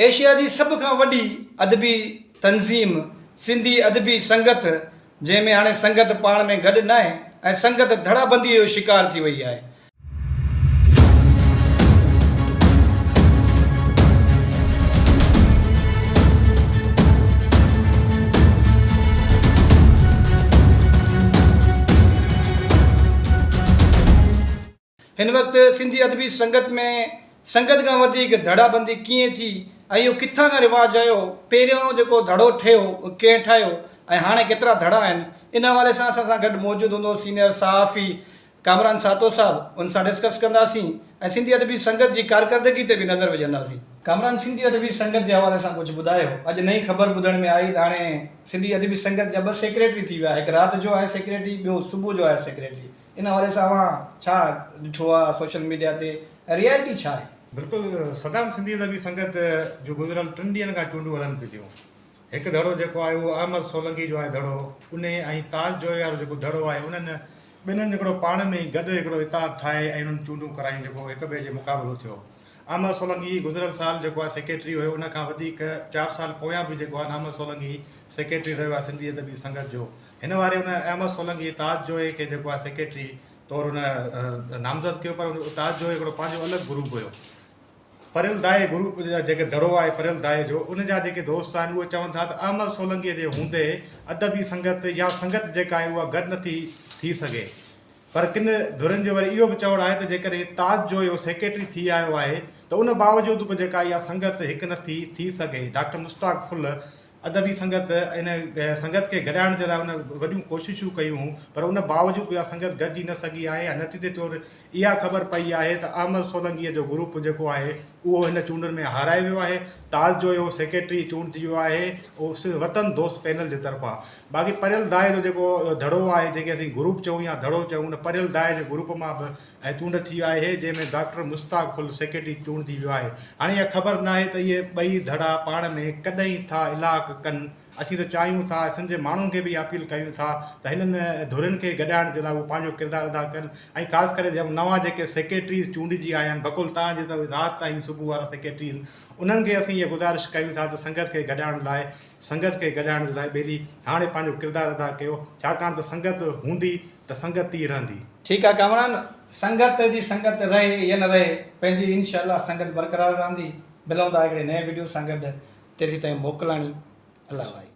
Asia جي سڀ کان وڏي ادبي تنظيم سنڌي ادبي سنگت جنهن ۾ هاڻي سنگت پاڻ ۾ گڏ ناهي ۽ سنگت ڌڙابندي جو شڪار ٿي وئي آهي. هن وقت سنڌي ادبي سنگت ۾ سنگت کان وڌيڪ ڌڙابندي ڪيئن ٿي ۽ اهو ڪٿان کان رواج آيو، پهريون جيڪو ڌڙو ٺهيو اهو ڪنهن ٺاهيو ۽ هاڻي ڪيترا ڌڙا آهن، ان حوالي سان اسان سان گڏ موجود هوندو سينئر صحافي ڪامران سهتو صاحب، ان سان ڊسڪس ڪنداسين ۽ سنڌي ادبي سنگت جي ڪارڪردگي تي به نظر وجهنداسين. ڪامران سنڌي ادبي سنگت جي حوالي سان ڪجهه ٻڌايو، اڄ نئين خبر ٻڌڻ ۾ آئي ته هاڻي سنڌي ادبي سنگت جا ٻه سيڪريٽري ٿي ويا، هڪ رات جو آهي سيڪريٽري ٻيو صبح جو آهي سيڪريٽري. ان حوالي سان اوهان ڇا ڏٺو آهي سوشل ميڊيا تي ۽ ريئلٽي ڇا آهي؟ بلڪل صدام سنڌي ادبي سنگت جون گذريل ٽن ڏينهن کان چونڊون هلن پيون ٿيون. هڪ ڌڙو جيڪو آهي اهو احمد سولنگي جو آهي ڌڙو انهي ۽ تاج جويي وارو جيڪو ڌڙو آهي انهن ٻنهن هڪڙو پاڻ ۾ ئي گڏ هڪڙو اتحاد ٺاهي ۽ انهن چونڊون ڪرايون جيڪو هڪ ٻئي جي مقابلو ٿيو. احمد سولنگي گذريل سال جيڪو آهي سيڪريٽري هيو ان کان وڌيڪ چار سال پويان به جيڪو آهي احمد سولنگي سيڪريٽري رهيو آهي سنڌي ادبي سنگت جو. هن واري ان احمد سولنگي تاج جويي کي جيڪو آهي سيڪريٽري طور ان نامزد ڪيو پر تاج جويي هڪڙو پنهنجو الڳ گروپ هيو پريل دائي گروپ جا جيڪي دڙو آهي پريل دائي جو ان جا جيڪي دوست آهن اهي چون ٿا ته احمد سولنگي جي هوندي ادبي سنگت يا سنگت جيڪا آهي اها گڏ نٿي ٿي سگهي پر ڪن ڌرين جو وري اهو به چوڻ آهي ته جيڪڏهن تاج جويو سيڪريٽري ٿي آيو آهي ته ان باوجود به جيڪا اها سنگت هڪ نٿي ٿي سگهي ڊاڪٽر مشتاق ڦل ادبي سنگت ان سنگت کي گڏائڻ جي لاء ان وڏيون ڪوششون ڪيون هيون پر ان باوجود به اها سنگت گڏجي نه سگهي آهي ۽ نتيجي طور اها خبر پئي آهي ته احمد سولنگيء جو گروپ جيڪو آهي اهو هن چونڊن ۾ هارائي ويو آهي. تاج جويو سيڪريٽري چونڊ ٿي ويو آهي اهو وطن دوست پينل جي طرفان. باقي پريل دائي جو جيڪو ڌڙو آهي جنهن کي اسين گروپ چئون يا ڌڙو چئون ان پريل دائي جي گروپ مان به ۽ چونڊ ٿي آهي جنهن ۾ ڊاڪٽر مشتاق ڦل سيڪريٽري چونڊ ٿي ويو آهي. هاڻي اها خبر ناهي ته اهي ٻئي ڌڙا پاڻ ۾ ڪڏهن ٿا الحاق ڪن. اسين ته چاهيون ٿا ۽ سنڌ جي ماڻهن کي به اها اپيل ڪيون ٿا ته هنن ڌرين کي گڏائڻ جي لاء هو پنهنجو ڪردار ادا ڪن ۽ خاص ڪري نوان جيڪي سيڪريٽريز چونڊجي آيا آهن بقول توهان جي ته رات ۽ صبح وارا سيڪريٽري آهن انهن کي اسين اها گذارش ڪيون ٿا ته سنگت کي گڏائڻ لاء سنگت کي گڏائڻ جي لاء ٻيلي هاڻي پنهنجو ڪردار ادا ڪيو ڇاڪاڻ ته سنگت هوندي ته سنگت ئي رهندي. ٺيڪ آ ڪامران سنگت جي سنگت رهي يا نه رهي پنهنجي انشاء الله سنگت برقرار رهندي ملون ٿا هڪڙي نئين وڊيو سان گڏ تيسين تائين موڪلاڻي الله واهي.